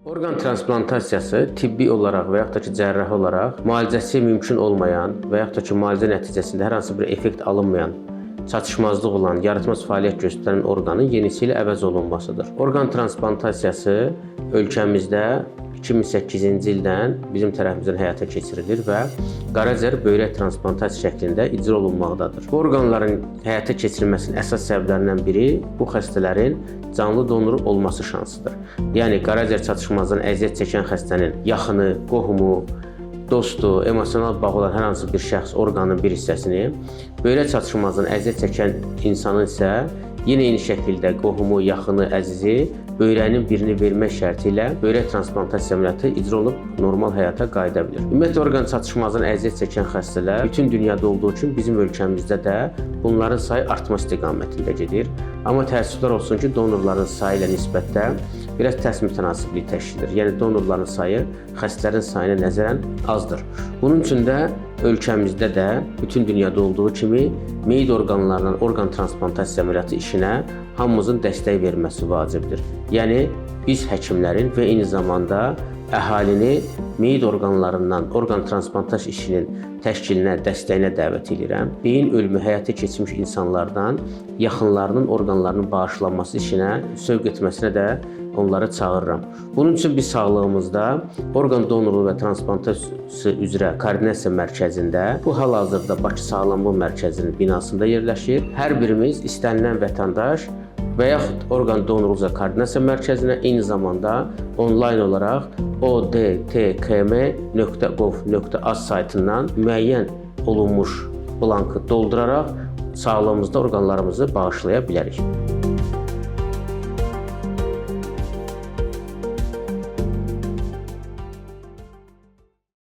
Orqan transplantasiyası tibbi olaraq və yaxud da ki, cərrahi olaraq müalicəsi mümkün olmayan və yaxud da ki, müalicə nəticəsində hər hansı bir effekt alınmayan, çatışmazlıq olan, yaratmaz fəaliyyət göstərən orqanın yenisi ilə əvəz olunmasıdır. Orqan transplantasiyası ölkəmizdə 2008-ci ildən bizim tərəfimizdən həyata keçirilir və qaraciyər böyrək transplantasiya şəklində icra olunmaqdadır. Bu orqanların həyata keçirilməsinin əsas səbəblərindən biri bu xəstələrin canlı donoru olması şansıdır. Yəni qaraciyər çatışmazlığından əziyyət çəkən xəstənin yaxını, qohumu, dostu, emosional bağı olan hər hansı bir şəxs orqanın bir hissəsini, böyrək çatışmazlığından əziyyət çəkən insanın isə yenə eyni şəkildə qohumu, yaxını, əzizi böyrəyinin birini vermək şərti ilə böyrək transplantasiya əməliyyatı icra olunub normal həyata qayıda bilir. Ümumiyyətlə orqan çatışmazlığından əziyyət çəkən xəstələr bütün dünyada olduğu kimi bizim ölkəmizdə də bunların sayı artma istiqamətində gedir. Amma təəssüflər olsun ki, donorların sayı ilə nisbətdə biraz tərs mütənasiblik təşkil edir. Yəni donorların sayı xəstələrin sayına nəzərən azdır. Bunun üçün də ölkəmizdə də bütün dünyada olduğu kimi meyit orqanlarından orqan transplantasiya əməliyyatı işinə hamımızın dəstək verməsi vacibdir. Yəni biz həkimlərin və eyni zamanda əhalini meyit orqanlarından orqan transplantasiya işinin təşkilinə, dəstəyinə dəvət edirəm. Beyin ölümü həyata keçirmiş insanlardan yaxınlarının orqanlarının bağışlanması işinə sövq etməsinə də onları çağırıram. Bunun üçün biz sağlığımızda orqan donorluğu və transplantasiyası üzrə koordinasiya mərkəzində, bu hal-hazırda Bakı Sağlamlıq Mərkəzinin binasında yerləşir. Hər birimiz istənilən vətəndaş və yaxud orqan donorluğu üzrə koordinasiya mərkəzinə, eyni zamanda onlayn olaraq odtkm.gov.az saytından müəyyən olunmuş blankı dolduraraq sağlığımızda orqanlarımızı bağışlaya bilərik.